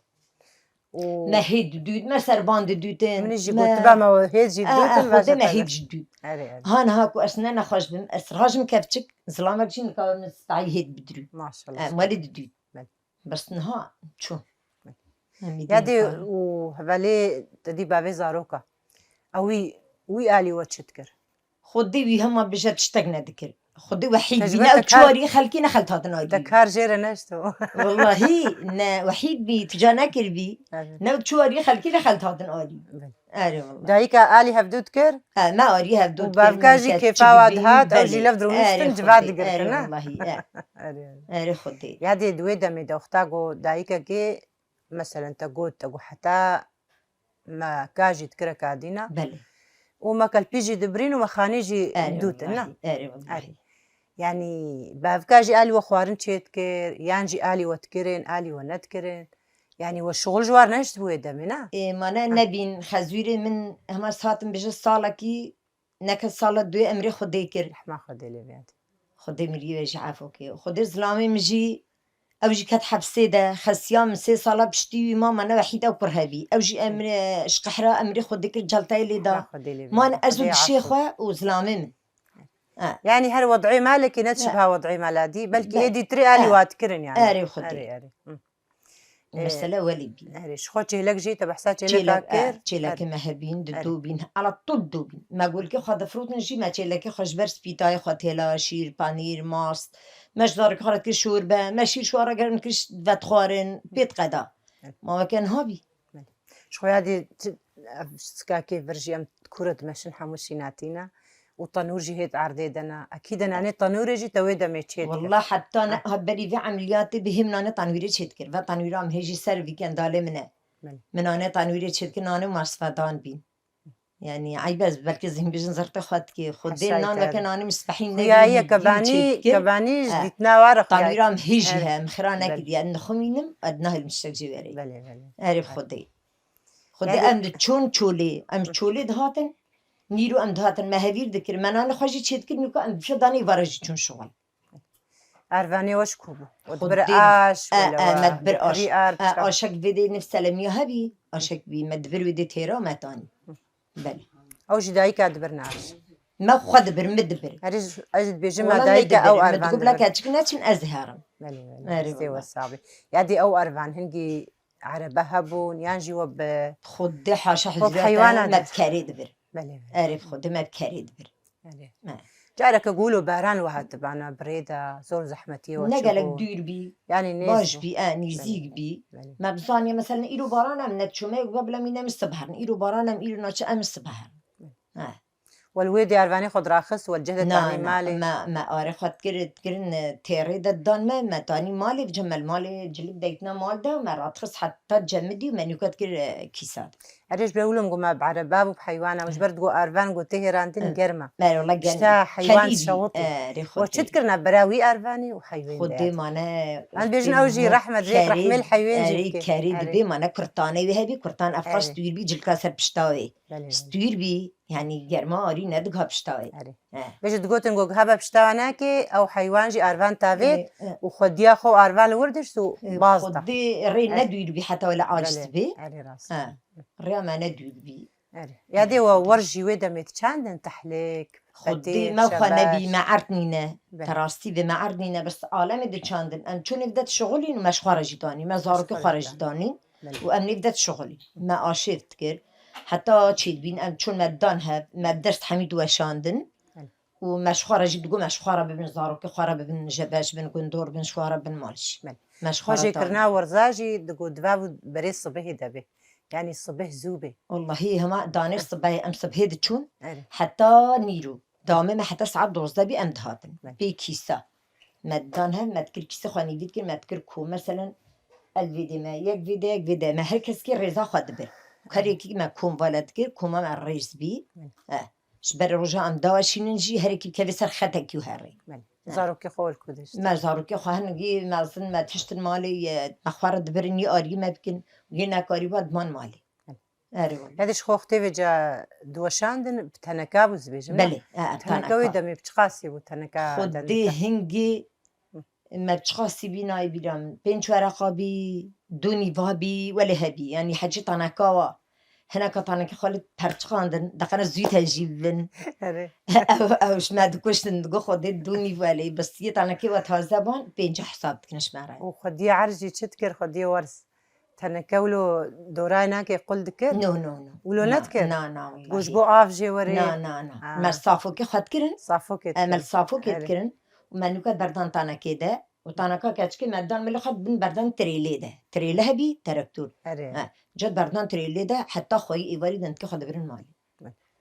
Û Me hê didût, me serban didûtin. Min jî me got, tiba me hêz jî E, e, didûtin, Xwedê me veşa hêd jî didût. Erê, erê. Ha niha ku ez ne nexweş bim, ez rajim kevçik, zilamek jî nika min stayî hêd bidrû. Maşallah. E, malê didût. Belê. Bes niha çû. Belê. Em ê Ya dê dîn û hevalê te dî bavê zaroka. Ewî, wî alî we çi dikir? Xwedê wî hema bêje tiştek nedikir. Xwedê wehîd bî, Tecrübe ne te ew kar, çiwarî xelkî ne xelt hatin alî. Te kar jê re neşto. Wellahî ne wehîd bî, tu ca nekiribî. Evet. Ne ew çiwarî xelkî ne xelt hatin alî. Evet. Erê wallah. Dayika alî hevdû dikir? E, me alî hevdû dikir. Û bavka jî kêfa wa dihat, ew jî lev dirûniştin civa digirtin, ne? Erê wellahî, e. Erê, erê. Erê Xwedê. Ya dê di wê demê de wexta ku dayikekê, meselen te got, te got heta me ka jî dikire kadîna. Belê. Û me kelpî jî dibirîn û me xanî jî Erê dûtin, ne? wellahî, erê wellahî. Erê. Yanî bavka jî alî we xwarin çê dikir, yan jî alî we dikirin, alî we nedikirin. Yanî we şixul ji war neşt bû wê demê, ne? Ê, mane nebîn, xezûrê min hema satin bije salekî, neke sala duyê emrê Xwedê kir. Rehma Xwedê lê biyat. Xwedê mirî wê jî efo kê. Xwedê zilamê min jî, ew jî ket hepsê de, xesiya min sê sala piştî wî ma, mane wehîd ew kur hebî. Ew jî emrê, ji qehra emrê Xwedê kir, celtayê lê da. Rehma Xwedê lê biyat. Man ez û Xwedê dişê afo. Xwe û zilamê min. Ha. Yanî her wed'ê malekê ne Ha. şibha wed'ê mala dî, belkî Belê. êdî tirê alî Ha. wa dikirin yanî. Erê Xwedê. Erê, erê. Hı. Ê, Mesele welî bî. Erê, ji xwe çêlek jî te behsa çêleka Çêlek, e, kir? çêlekê Erê. me hebîn, di Erê. dû bîn. Ala tu dû bîn. Me golkê xwe difrotin jî me çêlekê xwe ji ber spîtayê xwe têla, şîr, panîr, mast. Me ji zarokê xwe re dikir şorbe, me şîr şora gerin dikir vedixwarin, pê diqeda. Erê. Ma weke niha bî. Belê. Ji xwe ya dê ti-, ev sikakê vir jî em kûre dimeşin hemû şînatî ne û tenûr jî hêt erdê de ne. Ekî de nanê tenûrê jî te wê demê çê dikir. Wallah heta ne, Ha. ha berî vê emeliyatê bi hêm nanê tenûrê çê dikir. Ve tenûra em hê jî ser vî kendalê min e. Belê. Min nanê tenûrê çê dikir, nanê masfedan bîn. Yanî eyb ez belkî zîn bijin zirtê xwe dikê. Xwedê Haşa nan weke nanê min spehîn ne Xuyayiye bîn, bîn kebanî, çê dikir. kebanî ji Ha. dîtina wa re xuyayiye. Tanûra em hê jî Erê. he, em xira Belê. nekiriye. Em dixwînim, ez nahêlim tiştek jê werê. Belê, belê. Erê Belê. Xwedê. Xwedê Yanî em di çûn çolê, em çolê dihatin, nîro em dihatin, me hevîr dikir, me nanê xwe jî çêdikir, nûka em fidanê vara jî çûn şixul. Ervanê we ji ku bû? We Xwedê dibir aş, e, wele e, we me dibir aş. dikirî ar, E, çav. aşek vê dê nif selemiya hebî, aşek bî, me dibir wê dê têra me tanî. Belê. Ew jî dayika dibir naş. Me xwe dibir, min dibir. Erê, ez dibêjim Wala me dayika dibir, ew min ervan digot, bila dibir. keçik neçin ez herim. Belê, belê. Erê, Destê we wala. sax be. Ya dê ew ervan hingî erebe hebûn, yan jî we bi Xwedê haşa Xwe hizreta heywana me dibir. bi kerê dibir. Belê, belê. Erê, bi Xwedê me bi kerê dibir. Belê. Me. Careke gul û baran we hatibana, birê de zor zehmetiyê we Ne gelek çêbû. dûr bî, Yanî nêz baş bû. bî, e, Belê. nîzîk bî. Belê. Me bizaniye, mesela, îro baran em ne çûme, we bila mîne min sibherin. Îro baran em îro naçe em sibherin. Belê. He. Wel wê diyarvanê xwe diraxist, wel cih de Na, tanî na, malê. me, me arê xwe dikir, dikirin, e, têrê de didan me, me tanî malê, bi cemel malê, cilik deytna mal de, me radixist heta cemidî û me nûka dikir, e, kîsa de. Erê ji ber wilo min got me bi ereba bû bi heywana, ji ber digot arvan got tê hêrandin Hı. germ e. Erê wala germ Pişta e. heywan Kelî bî. şewitî. Erê We çi Xwedê. dikirine bira wî arvanî û heywan Xwedê de. mane Em bêjin ew jî rehmet vê kerê, rehmê li heywan jî erê bike. kerê Erê. dibê mane kurtanê wê hebî, kurtan efqa Erê. stûr bî cilka ser pişta wê. Belê, belê. Stûr bî, yanî germa arî nediga pişta wê. Erê. He. Bêjin digotin ku hebe pişta we nake, ew heywan jî arvan tavêt Erê, e. û xwediya xwe arvan li wir dişt û E, baz da. Xwedê rê Erê. ne dûr bî heta wele aciz Belê, bê. erê rast. He. Rêya me ne dûr bî. Erê. Ya dê we wer jî wê demê çend in tehlêk, Xwedê petê, me xwe şebek. nebî, me erd nîne. Belê. Te rastî vê me erd nîne, bes alemê diçandin. Em çûn êv de dişixulîn û me ji xwe re jî danîn. Me zarokê xwe re jî danîn. Belê. Û em nêv de dişixulîn. Me aşêv dikir. Heta çêdibîn em çûn me dan hev, me dest hemî diweşandin. Belê. Û me ji xwe re jî digot, me ji xwe re bibin, zarokê xwe re bibin, jebeş bin, gundor bin, ji xwe re bin mal jî. Belê. Me ji xwe re kirina werza jî digot, diva bû berê sibehê de bê. Yanî sibeh zû bê. Wallahî hema danê sibehê em sibehê diçûn. Erê. Heta nîro. Dawamê me heta saet dozdeh bî em dihatin. Belê. Pê kîsa. Me didan hev, me dikir kîsê xwe nîvî dikir, me dikir ku, meselen, el vê dê me, yek vê dê, yek vê dê me, her keskî rêza xwe dibir. Her yekî me kom vala dikir, koma me rêz bî. Belê. Eh, ji ber roja em dawa şînin jî, her yekî bikevê ser xetekî û herê. Belê. Eh. Zarokê xwe wil ku dişt. Me zarokê xwe hinigî mezin, me tiştin malê, ye, me xwe re dibirin, yê arî me bikin, yê nekarî ba diman malê. Erê wele. Yadê ji xwe wextê vêca diweşandin, bi teneka bû, dibêjin, ne? Belê, e, e, teneka wê demê bi çiqasî bû, teneka dendika? Xwedê hingê me bi çiqasî bî nayê bîra min. Pênc wereqa bî, du nîva bî, welê hebî. Yanî hecî teneka wa. Hineka tenekê xwe li perçiqandin, deqene zû tejî bibin. Erê. Ew, ew ji me dikuştin, digo Xwedê du nîv welê. Bes yê tenekê we taze ban, pênc hesab dikin ji me re. Û xwediyê erz jî çi dikir, xwediyê werz? Teneke wilo dorayê nake qul dikir? No, no, no. Wilo nedikir? Na, na, wallahî. Ku ji bo av jê werê? Na, na, na. Ha. Me safokê xwe dikirin. Safokê dikirin. E, me li safokê dikirin. Û me nûke berdan tanekê de. Û taneka keçikê me dan milê xwe bin berdan trêlê de. Trêle hebî, terektor. Erê. Ha. Cot berdan trêlê de heta xweyî êvarî dendikê xwe dibirin malê.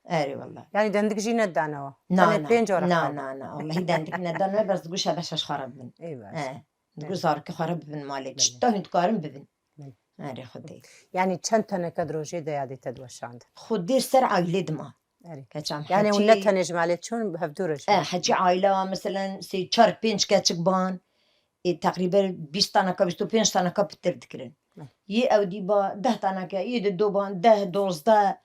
Erê wallahî. Yanî dendik jî nedanawa? Na, na. Tenê pênc ora xwe. Na, na, na. Wallahî dendik nedanawa, bes digo şebeşa ji xwe re bibin. Ê baş. He. Digo zarokê xwe re bibin malê. Belê. Çita hûn dikarin bibin. Belê. Erê Xwedê. Yanî çend teneke di rojê de yadê te diweşandin? Xwedê ser ailê dima. Erê. Keça em. Yanî hûn ne tenê ji malê çûn, bi hevdû re jî? E, hecî aile, meselen, sê, çar, pênc keçik ban, ê, teqrîben bîst taneka, bîst û pênc taneka pitir dikirin. Belê. Yê ew dî ba deh taneke, yê di do ban deh, dozdeh,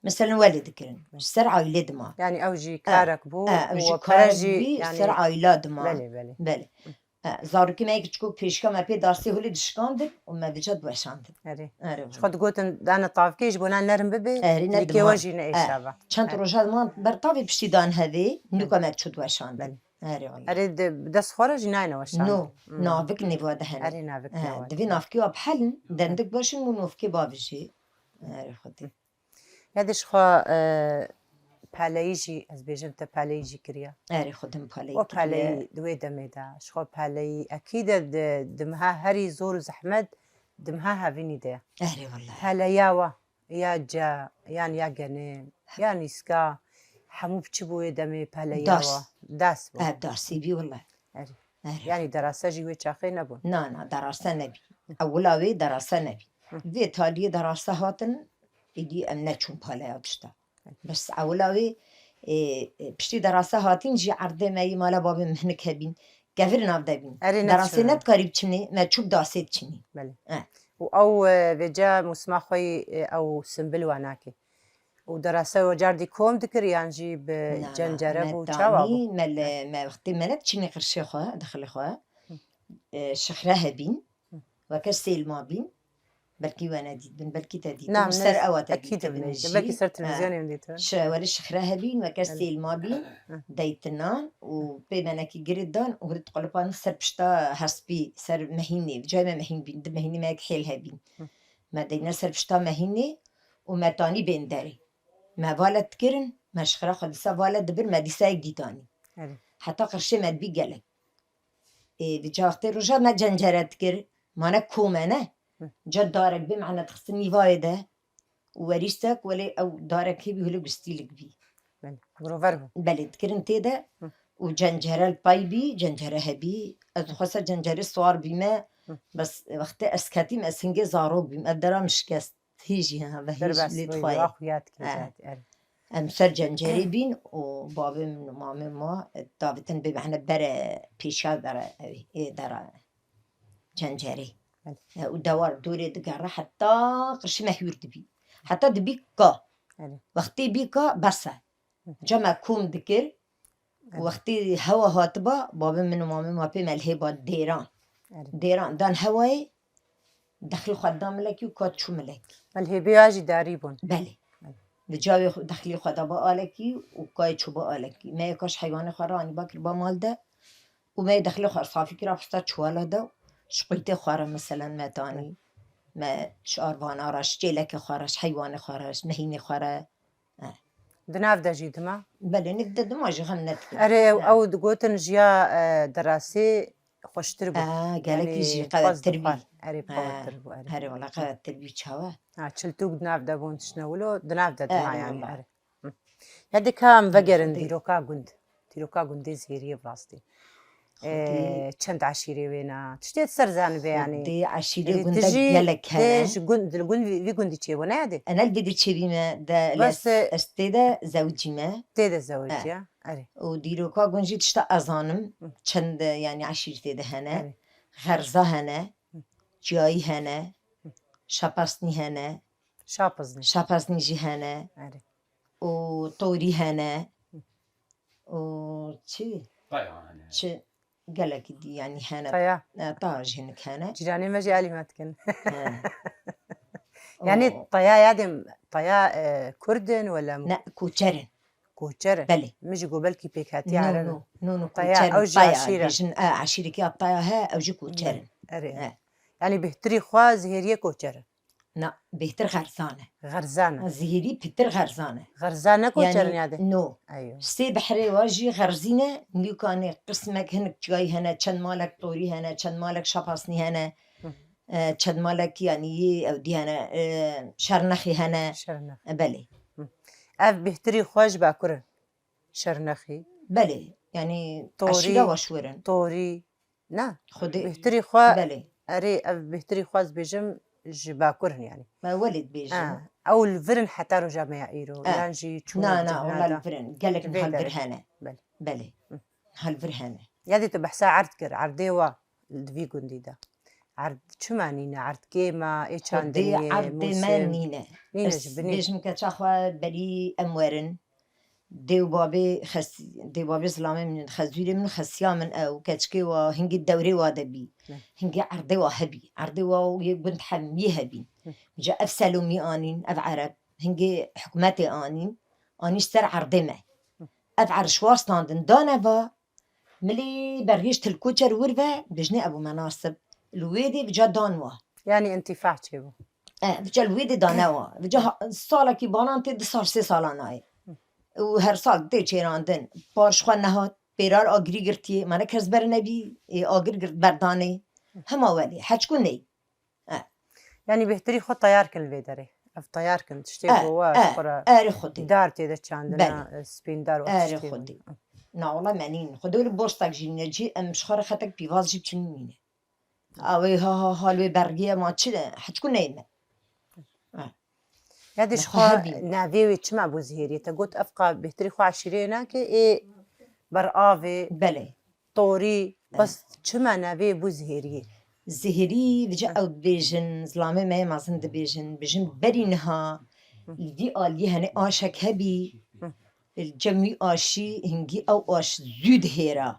meselen, welê dikirin. Belê. Ji ser ailê dima. Yanî ew jî karek bû, e, ew jî karek bî, yanî ser aila dima. Belê, belê. Belê. E, zarokê me yek çiko pêşka me pê darsê holê dişikandin û me vêca diweşandin. Erê. Erê, ji xwe digotin dane tavkê ji bo nan nerm bibe, erê, ne dikê we jî ne êşa be. Çend roja diman ber tavê piştî dan hevê, nûka me çû diweşandin. Belê. Erê, wallahî. Erê, di, bi dest xwe re jî nayne weşandin. No, navik nêva de hene. Erê, navik nêva de. Divê navkê wa bihelin, dendik baş in û navkê bavê jî. Erê, Xwedê. Ya de ji xwe, e, peleyî jî, ez bêjim te peleyî jî kiriye. Erê, xwe din peleyî kiriye. O peleyî di wê demê de, ji xwe peleyî, ekîd e di, di meha herî zor û zehmet, di meha hevînî de ye. Erê, wallahî. Peleya we, ya ce, yan ya genê, ya nîska, hemû bi çi bû wê demê peleya we? Dars bû. Ev darsî bî, wallahî. Erê. Erê. Yanî derase jî wê çaxê nebûn? Na, na, derase nebî. Ewila wê derase nebî. Hı. Vê taliyê derase hatin, êdî em neçûn paleya tişta. Bes ewila wê, e, e, piştî derase hatîn jî erdê me yê mala babê min hinik hebîn. Kevir nav de bîn. Erê, derasê nedikarî biçinê, me çû bi dasê diçinî. Belê. E. Û ew, e, vêca mûsima xwe yî, e, ew simbil wa nake. Û derase we cardî kom dikir yan jî bi cencere bû, çawa bû? Na, na, me li, me wextê me ne diçînê qirşê xwe, dixilê xwe. Hı. E, şixre hebîn, hı, weke sêlma bîn, belkî we nedîtbin, belkî te dîtibin. Na, ser ewa te dîtibin jî. Belkî ser televîzyonê min dîtibin. Şi-, welê şixre hebîn, weke sêlma bîn, deytinan û pê me nekî girê dan û hûrê diqulipandin ser pişta hespî, ser mehînê, cayê me mehîn bîn, di mehînê me yek hêl hebîn. Hı. Me deyne ser pişta mehînê û me tanî bên derê. Me valet dikirin, me şixira xwe dîsa valet dibir, me dîsa yek dî danî. Erê. Heta qirşê me dibî gelek. Ê, vêca wextê roja me cencere dikir, mane kome ne. Hı. Ca darek bê, mane dixistin nîvayê de û werîstek, welê ew darek hebî, hûlê gustîlik bî. Belê, girover bû. Belê, dikirin tê de. Hı. Û cencere li pay bî, cencere hebî. Ez dixwasa cencere siwar bîme, hı, bes wextê ez ketîm, ez hingê zarok bîm. Ev dera min şikest. Hî jî, ha, ve hî jî lê dixwayê. Derbas bûyî, ax ya dikê zaten, erê. Em ser cencerê bîn û babê min û mamê ma, e, davêtin bê mehne bere pêşa bere, e, ê dera cencerê. Belê. E, û dewar dorê digere heta qirşî me hûr dibî. Heta dibî ka. Belê. Wextê bî ka bes e. Hı. Ca me kom dikir, Erê. Wextê hewa hatiba, babê min û mamê ma pê me li hêba dêran. Erê. Dêran dan hewayê, dexlê xwe da milekî û ka çû milekî. Em hêbê ya jî darî bûn. Belê. Erê. Di cawê xwe, dexlê xwe da ba alekî û kayê çû ba alekî. Me yê ka ji heywanê xwe ranî ba kir ba mal de û me yê dexlê xwe safî kira xista çuwala de û ji qûytê xwe re meselen me tanî. Erê. Me ji arvana re, ji çêlekê xwe re, ji heywanê xwe re, ji mehînê xwe re. Di nav de jî dima? Belê, nik de dima jî xem nedikim. Erê, ew, ew digotin jiya e, derasê xweştir bû. E, gelekî jî qewettir bî. Erê, qewettir bû, erê. Herê wala qewettir bî çawa? Ha, çiltûk di nav de bûn tiştine wilo, di nav de dima yanî, erê. Ya dê ka em vegerin dîroka gund. Dîroka gundê Zêriyê bi rastî. Ee, çend eşîrê wê ne? Tiştê di ser zanibê yanî. Xwedê eşîrê gund de gelek hene. Tê ji gund, li gund vî gundî çêbû ne yadê? Ene li vê de çêbî me de ez tê de zewicî me. Tê de zewicî ya. Erê. Û dîroka gund jî tişta ez zanim. Çend yanî eşîr tê de hene. Xerza hene. Çiyayî hene. Şapasnî hene. Şapiznî. Şapaznî jî hene. Erê. Û torî hene. Û çi? Taya hene. Çi? Gelekî dî yanî hene. Taya. E, taya jî hinek hene. Cîranê me jî alî me dikin. He. Yanî Û- taya yadê taya e, kurd in wela Ne, koçer in. Koçer in. Belê. Min jî got belkî pêk hatiye No, erê. No, no, no, Taya, koçer in. Ew jî Taya, eşîr e. Dijin, e, eşîrekî Taya he, ew jî koçer in. Erê. He. Yanî bêhtirî xwe zihêriyê koçer e. Na, bêhtir xerzan e. Xerzan e. Zihêrî pîtir xerzan e. Xerzan ne koçer in yadê? No. Eyo. Sê behrê wa jî xerzî ne, nîkanê qismek hinik çiyayî hene, çend malek torî hene, çend malek şapasnî hene, e, çend malek yanî yê ew dî hene, e, şernexî hene. Şernex. E, belê. Ev bêhtirî xwe ji bakur in. Şernexî. Belê, yanî Torî, eşîra Waşwer in. Torî, ne? Xwedê. Bêhtirî xwe, Belê. Erê, ev bêhtirî xwe ez bêjim ji bakur in yanî. Me welê dibêjin. Ha, ew li vir in heta roja me ya îro. Ha. Yan jî çûne Na, na, wela li vir in. Gelek niha li vir hene. Belê. Belê. Niha li vir hene. Yadê tu behsa erd kir, erdê wa di vî gundî de. Erd çima nîne? Erd kêm e, ê çandiniyê, mûsê. Erdê me nîne. Nîne ji binî. Ez bêjim keça xwe berî em werin. Dê û babê xes-, dê û babê zilamê min in, xezûrê min û xesiya min ew, keçikê wa, hingê dewrê wa de bî. Hingê erdê wa hebî. Erdê wa û yê gund hemiyê hebîn. Ca ev selomî anîn, ev ereb. Hingê hikûmetê anîn. Anî ji ser erdê me. Ev erd ji wa standin dane va, milê bergêj til koçer wir ve, bijnê Ebû Menasib. Li wê dê bi ca dan wa. Yanî întîfa çêbû. E, bi ca li wê dê dane wa. Bi ca ha-, salekî banan tê, du sal, sê sala nayê. Û her sal tê çêrandin. Par ji xwe nehat, pêrar agirî girtiye, ma ne kes ber nebî, ê agir girt berdanê. Hema welê, heçku ney. E. Yanî bêhtirî xwe teyar kin li vê derê. Ev teyar kin, tiştê E, ku we e, ji xwe re erê xwedê. Dar tê de çandina, Belê. e, spîndar û Erê tiştê xwedê. win. Na wala me nîn. Xwedê wele bostak jî nîne cî, em ji xwe re xetek pîvaz jî biçin nîne. Awê ha ha hal wê bergiye ma çi de, heçku neyme. Ya dê ji xwe navê wê çima bû zihêriyê? Te got ev qa bêhtirî xwe eşîreyê nake, ê ber avê, Belê. torî, bes çima navê bû zihêriyê? Zihêrî, vêca ew dibêjin, zilamê me yê mezin dibêjin, bijin berî niha li vî aliyê henê aşek hebî, Li cem wî aşî hingî ew aş zû dihêra.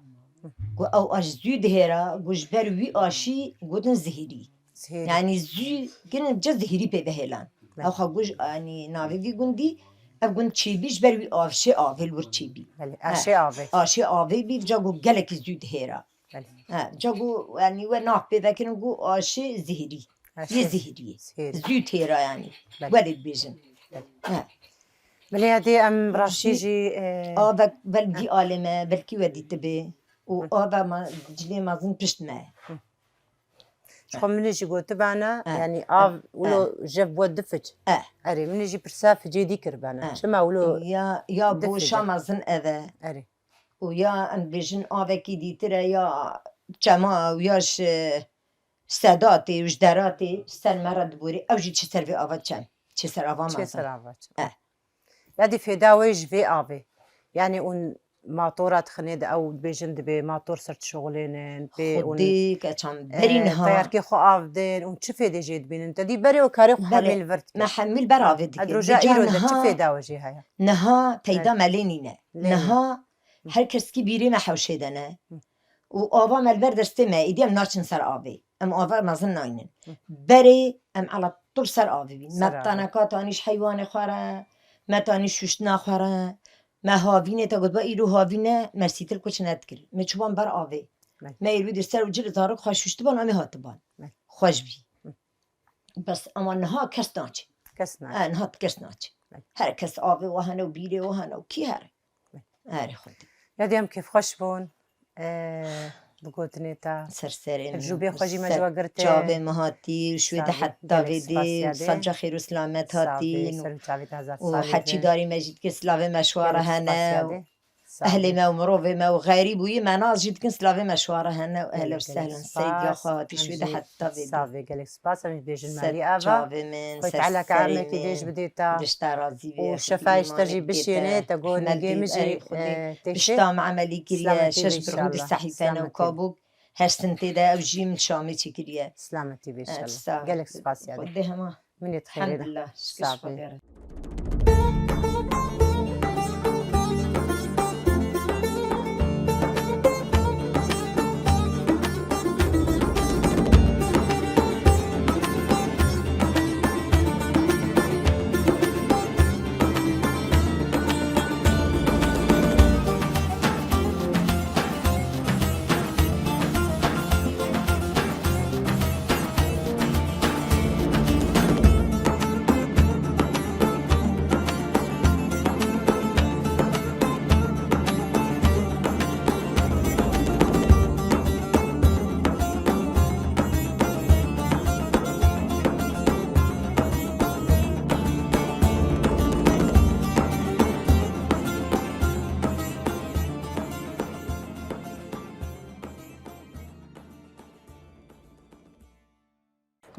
Ku ew aş zû dihêra, ku ji ber wî aşî gotin zihêrî. Zihêrî. Yanî zû kirin ca zihêrî pê bihêlan. Belê. Ew xwe gu ji, yanî navê vî gundî, ev gund çêbî ji ber wî aşê avê li wir çêbî. Belê, He. aşê avê. Aşê avê bî, ca ku gelekî zû dihêra. Belê. He, ca ku, yanî we nav pê vekirin ku aşê zihêrî. Aşê Yê zihêrî. zihêrî. Zû têra yanî. Belê. Welê dibêjin. Belê. He. Belê ya dê em rastî Jî jî, e, avek vel vî alê me, belkî we dîtibe. Û Hı. ava ma, cilê mezin pişt me. Ji xwe min jî gotibana, He. yanî av wilo jev bû dific. He. Erê, min jî pirsa ficê dî kiribana. He. Çima wilo Ya, ya difice? boşa mezin ev e. Erê. Û ya em dibêjin avekî dîtir e ya çema û ya ji sedatê û ji deratê ji ser me re diborî, ew jî çi ser vê ava çem, çi ser ava Çê mezin. ser ava çem. Eh. Ya dî fêda wê ji vê avê. Yanî hûn matora dixinê de ew dibêjin dibê mator ser dişoxilênin, pê hûn, Xwedê ke çand e, berî niha. teyarkê xwe av din, hûn çi fêdê jê dibînin? Te dî berê û karê xwe Belê. hemî li vir dike. Me hemî li ber avê dike. Ed roja Vêca îro de çi niha, fêda we jê heye? niha feyda Belê. me lê nîne. Lê Niha nîne. Her kes kî bîrê me hewşê de ne. Hı. Û ava me li ber destê me, êdî em naçin ser avê. Em ava mezin naynin. Hı. Berê em ala tûr ser avê bîn. Ser Me avê. teneka tanî ji heywanê xwe re, me tanî şuştina xwe re, me havînê te gotba îro havîne, me sîtil kuç nedikir. Me çiban ber avê. Me. Me êrû di ser û cil zarok xwe şuştiban, em ê hatiban. Me. Xweş bî. Hı. Bes ama niha kes naçe. Kes naçe. E, niha kes naçe. Belê. Her kes avê we hene û bîrê we hene û kî here? Belê. Herê xwedî. Ya diyem kêfxweş bûn. E, bi gotinê te. Ser serê min. Hevjû bê xwe jî me ji we girtê. Çavê me hatî û şwê de heta vê dê. Sal ca xêr û silamet hatî. Ser û çavê te hezar salî be. Û heçî darî me jî dike silavê me şwara hene. Ehlê me û mirovê me û xerîb û yê me naz jî dikin, silavê me şwara hene û ehlen û sehlen. Seydiya xwe hatî şû de heta vê dê. Sağ be, gelek spas. Em jî dibêjin merî ava. Ser çavê min, ser serê min. Xwedê Teala keramekî dê jî bidê te. Dişta razî be. Û şefayê ji te jî bişêne, te got nigê min jî, e, tê şê. Pişta me emelî kiriye, şeş bi rû di sehîfe ne û kabûk. Heştin tê de ew jî min Şamê çêkiriye. Silametî be inşallah. Gelek spas ya. Xwedê hema. Minê dixêrê de. Elhamdulillah, şikir ji Xwedê re.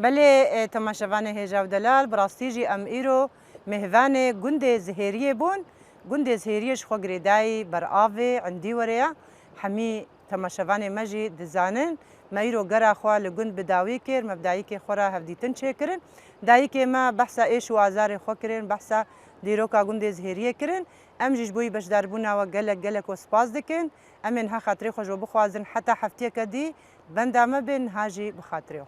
Belê, e, temaşevanê hêja û delal, bi rastî jî em îro mêvanê gundê Zihêriyê bûn. Gundê Zihêriyê ji xwe girêdayî ber avê, endî were ye. Hemî temaşevanê me jî dizanin. Me îro gera xwe li gund bi dawî kir, me bi dayikê xwe re hevdîtin çêkirin. Dayikê me behsa êş û azarê xwe kirin, behsa dîroka gundê Zihêriyê kirin. Em jî ji bo wî beşdarbûna we gelek, gelek we spas dikin. Em ê niha xatirê xwe ji we bixwazin heta heftiyeke dî. Benda me bên, niha jî bi xatirê we.